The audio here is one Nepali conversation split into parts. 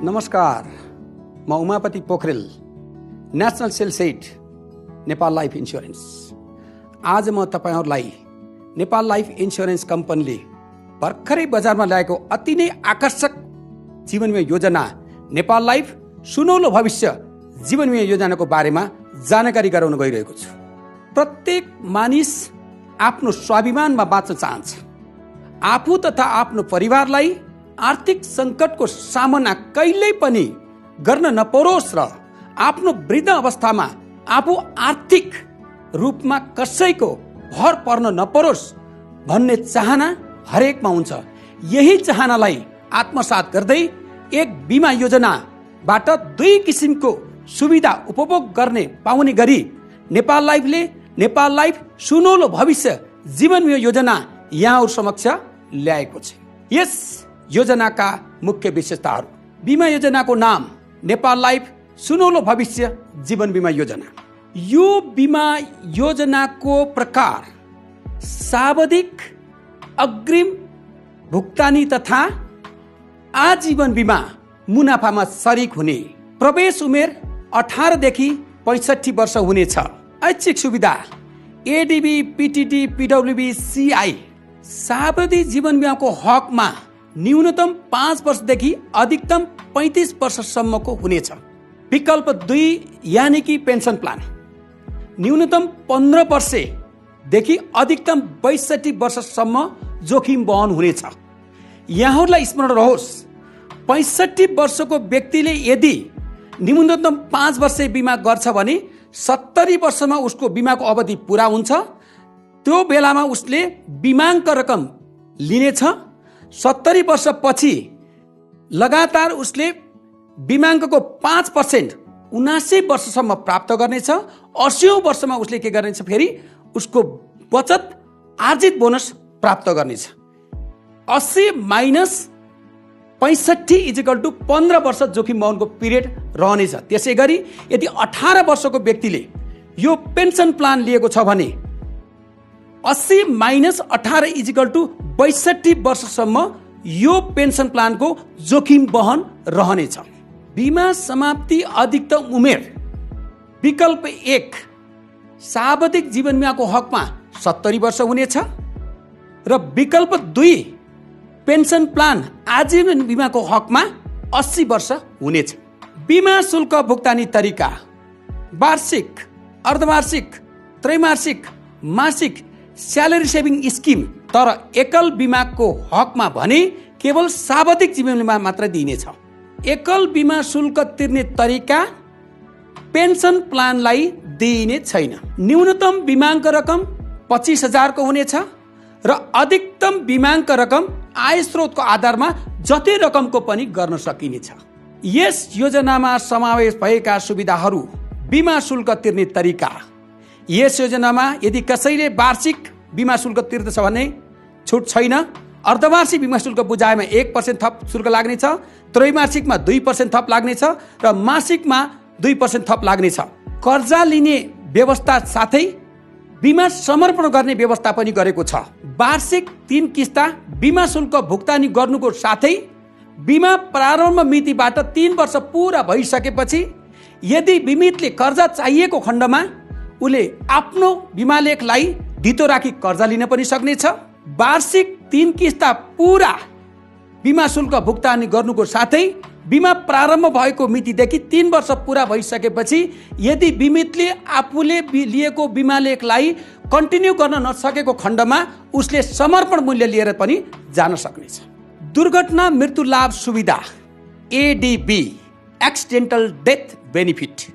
नमस्कार, म Umapati Pokharel, national sales head Nepal life insurance. आज म तपाईहरुलाई नेपाल लाइफ इन्स्योरेन्स कम्पनीले भर्खरै बजारमा ल्याएको अति नै आकर्षक जीवन बीमा योजना नेपाल लाइफ सुनौलो भविष्य जीवन बीमा योजनाको बारेमा जानकारी गराउन गइरहेको छु। प्रत्येक मानिस आफ्नो स्वाभिमानमा बाँच्न चाहन्छ। आफू तथा आफ्नो परिवारलाई आर्थिक संकटको सामना कहिल्यै पनि गर्न नपरोस् र आफ्नो वृद्ध अवस्थामा आफू आर्थिक रूपमा कसैको भर पर्न नपरोस् भन्ने चाहना हरेकमा हुन्छ। यही चाहनालाई आत्मसात गर्दै एक बीमा योजनाबाट दुई किसिमको सुविधा उपभोग गर्ने पाउने गरी नेपाल लाइफले नेपाल लाइफ सुनौलो भविष्य जीवन बीमा योजना यहाँहरु समक्ष ल्याएको छ। यस योजनाका मुख्य विशेषताहरू: बीमा योजनाको नाम नेपाल लाइफ सुनौलो भविष्य जीवन बीमा योजना। यो बीमा योजनाको प्रकार सावधिक अग्रिम भुक्तानी तथा आजीवन बीमा मुनाफामा सरिक हुने। प्रवेश उमेर 18 देखि 65 वर्ष हुनेछ। ऐच्छिक सुविधा एडीबी, पीटीडी, पीडब्ल्यूबी, सीआई। सावधि जीवन बीमाको हकमा न्यूनतम 5 वर्षदेखि अधिकतम 35 वर्षसम्मको हुनेछ। विकल्प 2 यानी कि पेन्सन प्लान न्यूनतम 15 वर्षदेखि अधिकतम 62 वर्षसम्म जोखिम वहन हुनेछ। यहाँहरूलाई स्मरण रहोस्, 65 वर्षको व्यक्तिले यदि न्यूनतम 5 वर्ष बिमा गर्छ भने 70 वर्षमा उसको बिमाको अवधि पूरा हुन्छ। त्यो बेलामा उसले बिमाङ्क रकम लिनेछ। 70 वर्षपछि लगातार उसले बिमाङ्कको 5% 79 वर्षसम्म प्राप्त गर्नेछ। 80औं वर्षमा उसले के गर्नेछ, फेरि उसको बचत आर्जित बोनस प्राप्त गर्नेछ। 80 - 65 = 15 वर्ष जोखिम वहनको पिरियड रहनेछ। त्यसै गरी यदि 18 वर्षको व्यक्तिले यो पेन्सन प्लान लिएको छ भने 80 - 18 = 62 वर्षसम्म यो पेन्सन प्लानको जोखिम वहन रहनेछ। बीमा समाप्ति अधिकतम उमेर विकल्प 1 सावधिक जीवन बीमाको हकमा 70 वर्ष हुनेछ र विकल्प 2 पेन्सन प्लान आजीवन बीमाको हकमा 80 वर्ष हुनेछ। बीमा शुल्क भुक्तानी तरिका वार्षिक, अर्धवार्षिक, त्रैमासिक, मासिक स्यालेरी सेभिङ स्किम। तर एकल बीमाको हकमा भने केवल सावधिक जीवन बीमा मात्र दिइनेछ। एकल बीमा शुल्क तिर्ने तरिका पेन्सन प्लानलाई दिइने छैन। न्यूनतम बिमाङ्क रकम 25,000 को हुनेछ र अधिकतम बिमाङ्क रकम आय स्रोतको आधारमा जति रकमको पनि गर्न सकिनेछ। यस योजनामा समावेश भएका सुविधाहरू: बीमा शुल्क तिर्ने तरिका। यस योजनामा यदि कसैले वार्षिक बीमा शुल्क तिर्दछ भने छुट छैन। अर्धवार्षिक बीमा शुल्क बुझाएमा 1% थप शुल्क लाग्नेछ। त्रैमासिकमा 2% थप लाग्नेछ र मासिकमा 2% थप लाग्नेछ। कर्जा लिने व्यवस्था साथै बीमा समर्पण गर्ने व्यवस्था पनि गरेको छ। वार्षिक 3 किस्ता बीमा शुल्क भुक्तानी गर्नुको साथै बीमा प्रारम्भ मितिबाट 3 वर्ष पूरा भइसकेपछि यदि बिमितले कर्जा चाहिएको खण्डमा उले आफ्नो बीमा लेखलाई धितो राखी कर्जा लिन पनि सक्नेछ। वार्षिक 3 किस्ता पूरा बीमा शुल्क भुक्तानी गर्नुको साथै बीमा प्रारम्भ भएको मितिदेखि 3 वर्ष पूरा भइसकेपछि यदि बिमितले आफूले लिएको बीमा लेखलाई कन्टिन्यू गर्न नसकेको खण्डमा उसले समर्पण मूल्य लिएर पनि जान सक्नेछ। दुर्घटना मृत्यु लाभ सुविधा एडीबी, एक्सिडेन्टल डेथ बेनिफिट।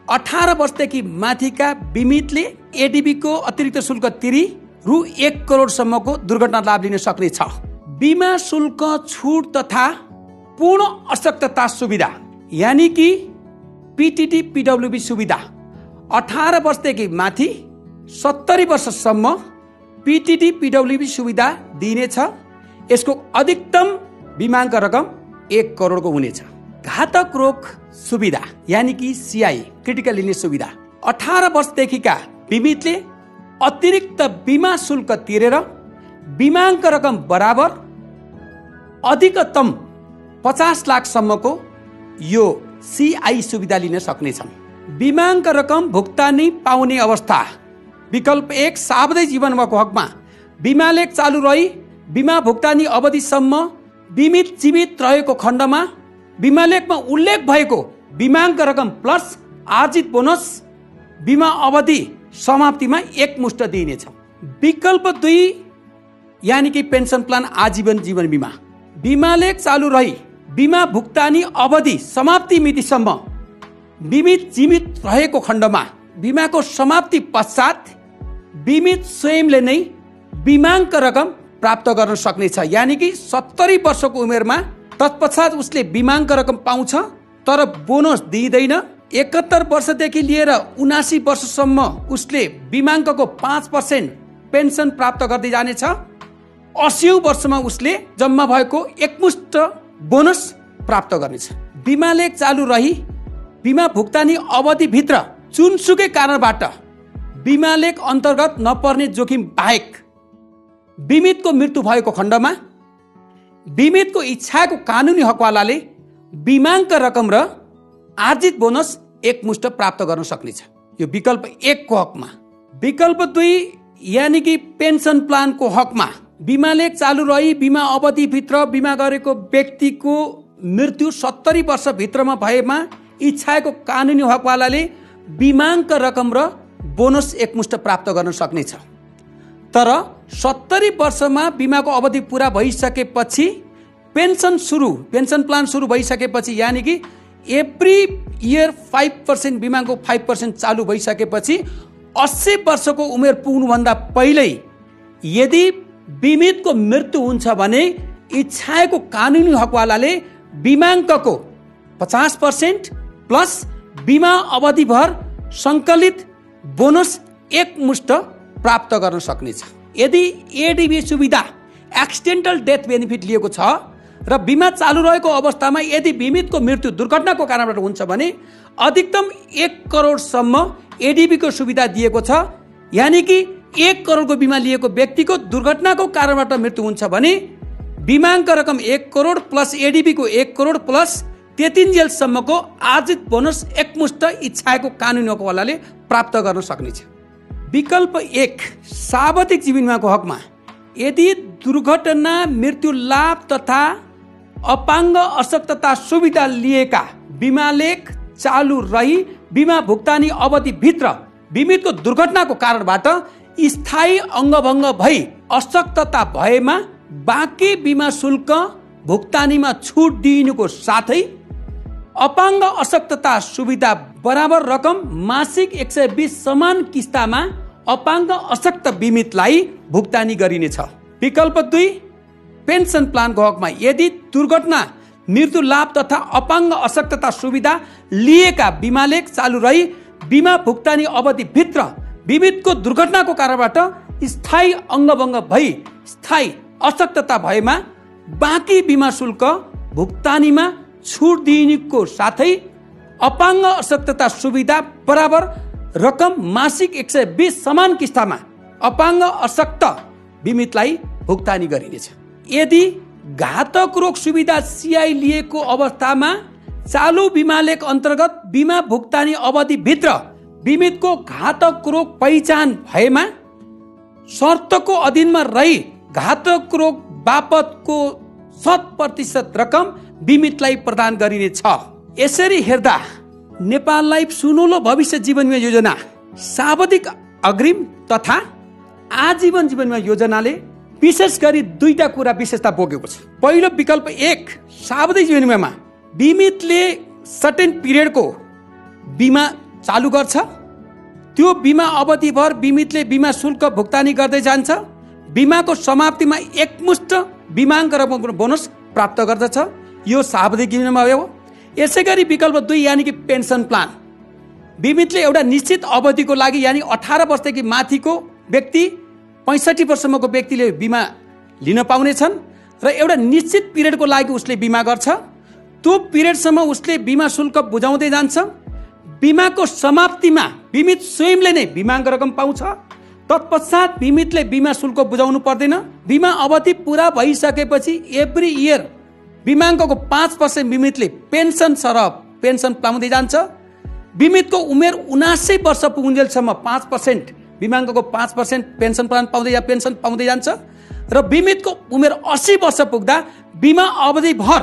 18 वर्षदेखि माथिका बिमितले एडीबी को अतिरिक्त शुल्क तिरी रु 1 करोडसम्मको दुर्घटना लाभ लिन सक्नेछ। बीमा शुल्क छुट तथा पूर्ण अशक्तता सुविधा यानी कि पीटीडी, पीडब्ल्यूबी सुविधा। 18 वर्षदेखि माथि 70 वर्षसम्म पीटीडी, पीडब्ल्यूबी सुविधा दिइनेछ। यसको अधिकतम बिमाङ्क रकम 1 करोडको हुनेछ। घातक रोग सुविधा यानी कि सीआई, क्रिटिकल इलनेस सुविधा। 18 वर्षदेखिका बिमितले अतिरिक्त बीमा शुल्क तिरेर बिमाङ्क रकम बराबर अधिकतम 50 लाखसम्मको यो CI सुविधा लिन सक्नेछन्। बिमाको रकम भुक्तानी पाउने अवस्था। विकल्प 1 सावधि जीवनको हकमा बिमा लेख चालु रही बिमा भुक्तानी अवधिसम्म बिमित जीवित रहेको खण्डमा बिमा लेखमा उल्लेख भएको बिमाको रकम प्लस आर्जित बोनस बिमा अवधि समाप्तिमा एकमुष्ट दिइनेछ। विकल्प 2 यानी कि पेन्सन प्लान आजीवन जीवन बिमा। बिमा लेख चालु रही बिमा भुक्तानी अवधि समाप्ति मितिसम्म बिमित जीवित रहेको खण्डमा बिमाको समाप्ति पश्चात बिमित स्वयंले नै बिमाको रकम प्राप्त गर्न सक्नेछ। यानी कि 70 वर्षको उमेरमा तत्पश्चात उसले बिमाको रकम पाउँछ तर बोनस दिइँदैन। 71 वर्षदेखि लिएर 79 वर्षसम्म उसले बिमाङ्कको 5% पेन्सन प्राप्त गर्दै जानेछ। 80 वर्षमा उसले जम्मा भएको एकमुष्ट बोनस प्राप्त गर्नेछ। बिमा लेख चालु रही बिमा भुक्तानी अवधिभित्र जुनसुकै कारणबाट बिमा लेख अन्तर्गत नपर्ने जोखिम बाहेक बिमितको मृत्यु भएको खण्डमा बिमितको इच्छाको कानुनी हकवालाले बिमाङ्क रकम र आर्जित बोनस एकमुष्ट प्राप्त गर्न सक्नेछ। यो विकल्प 1 को हकमा। विकल्प 2 यानी कि पेन्सन प्लानको हकमा बिमा लेख चालु रही बिमा अवधिभित्र बिमा गरेको व्यक्तिको मृत्यु 70 वर्षभित्रमा भएमा इच्छाको कानुनी हकवालाले बिमाङ्क रकम र बोनस एकमुष्ट प्राप्त गर्न सक्नेछ। तर 70 वर्षमा बिमाको अवधि पूरा भइसकेपछि पेन्सन प्लान सुरु भइसकेपछि यानी कि एभ्री इयर 5% बिमाको 5% चालु भइसकेपछि 80 वर्षको उमेर पुग्नुभन्दा पहिल्यै यदि बिमितको मृत्यु हुन्छ भने इच्छाको कानुनी हकवालाले बिमाङ्कको 50% प्लस बिमा अवधिभर सङ्कलित बोनस एकमुष्ट प्राप्त गर्न सक्नेछ। यदि एडीबी सुविधा एक्सिडेन्टल डेथ बेनिफिट लिएको छ र बिमा चालु रहेको अवस्थामा यदि बिमितको मृत्यु दुर्घटनाको कारणबाट हुन्छ भने अधिकतम 1 करोडसम्म एडीबीको सुविधा दिएको छ। यानी कि 1 करोडको बिमा लिएको व्यक्तिको दुर्घटनाको कारणबाट मृत्यु हुन्छ भने बिमाङ्क रकम 1 करोड प्लस एडीबीको 1 करोड प्लस त्यतिन्जेलसम्मको आर्जित बोनस एकमुष्ट इच्छाको कानुनी हकवालाले प्राप्त गर्न सक्नेछ। विकल्प 1 सावधिक जीवन बिमाको हकमा यदि दुर्घटना मृत्यु लाभ तथा अपाङ्ग अशक्तता सुविधा लिएका बिमा लेख चालु रही बिमा भुक्तानी अवधिभित्र बिमितको दुर्घटनाको कारणबाट स्थायी अङ्गभङ्ग भई अशक्तता भएमा बाँकी बिमा शुल्क भुक्तानीमा छुट दिइनुको साथै अपाङ्ग अशक्तता सुविधा बराबर रकम मासिक 120 समान किस्तामा अपाङ्ग अशक्त बिमितलाई भुक्तानी गरिनेछ। विकल्प 2 पेन्सन प्लानको हकमा यदि दुर्घटना मृत्यु लाभ तथा अपाङ्ग अशक्तता सुविधा लिएका बिमा लेख चालु रही बिमा भुक्तानी अवधिभित्र बिमितको दुर्घटनाको कारणबाट स्थायी अङ्गभङ्ग भई स्थायी अशक्तता भएमा बाँकी बिमा शुल्क भुक्तानीमा छुट दिइनुको साथै अपाङ्ग अशक्तता सुविधा बराबर रकम मासिक 120 समान किस्तामा अपाङ्ग अशक्त बिमितलाई भुक्तानी गरिनेछ। यदि घातक रोग सुविधा सीआई लिएको अवस्थामा चालु बिमा लेख अन्तर्गत बिमा भुक्तानी अवधिभित्र बिमितको घातक रोग पहिचान भएमा शर्तको अधीनमा रही घातक रोग बापतको 100% रकम बिमितलाई प्रदान गरिनेछ। यसरी हेर्दा नेपाल लाइफ सुनौलो भविष्य जीवन बिमा योजना सावधिक अग्रिम तथा आजीवन जीवन बिमा योजनाले विशेष गरी 2टा कुरा विशेषता बोकेको छ। पहिलो विकल्प 1 सावधिक जीवन बिमामा बिमितले सर्टेन पिरियडको बिमा चालु गर्छ। त्यो बिमा अवधिभर बिमितले बिमा शुल्क भुक्तानी गर्दै जान्छ। बिमाको समाप्तिमा एकमुष्ट बिमाङ्क रकमको बोनस प्राप्त गर्दछ। यो सावधिक जीवन बिमा हो। यसै गरी विकल्प 2 यानी कि पेन्सन प्लान बिमितले एउटा निश्चित अवधिको लागि यानी 18 वर्षदेखि माथिको व्यक्ति 65 वर्षसम्मको व्यक्तिले बिमा लिन पाउनेछन् र एउटा निश्चित पिरियडको लागि उसले बिमा गर्छ। त्यो पिरियडसम्म उसले बिमा शुल्क बुझाउँदै जान्छ। बिमाको समाप्तिमा बिमित स्वयंले नै बिमाङ्क रकम पाउँछ। तत्पश्चात बिमितले बिमा शुल्क बुझाउनु पर्दैन। बिमा अवधि पुरा भइसकेपछि एभ्री इयर बिमाङ्कको 5% बिमितले पेन्सन सरह पेन्सन पाउँदै जान्छ। बिमितको उमेर 79 वर्ष पुगुन्जेलसम्म 5% बिमाङ्कको 5% पेन्सन पाउँदै जान्छ र बिमितको उमेर 80 वर्ष पुग्दा बिमा अवधिभर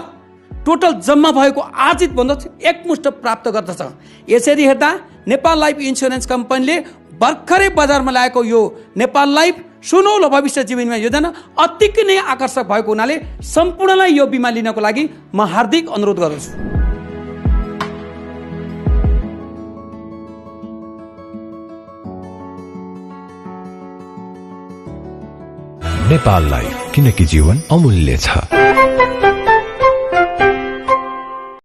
टोटल जम्मा भएको आर्जित भन्दा एकमुष्ट प्राप्त गर्दछ। यसरी हेर्दा नेपाल लाइफ इन्स्योरेन्स कम्पनीले भर्खरै बजारमा ल्याएको यो नेपाल लाइफ सुनौलो भविष्य जीवन बिमा योजना अतिकै नै आकर्षक भएको हुनाले सम्पूर्णलाई यो बिमा लिनको लागि म हार्दिक अनुरोध गर्दछु। नेपाल लाइफ, किनकि जीवन अमूल्य छ।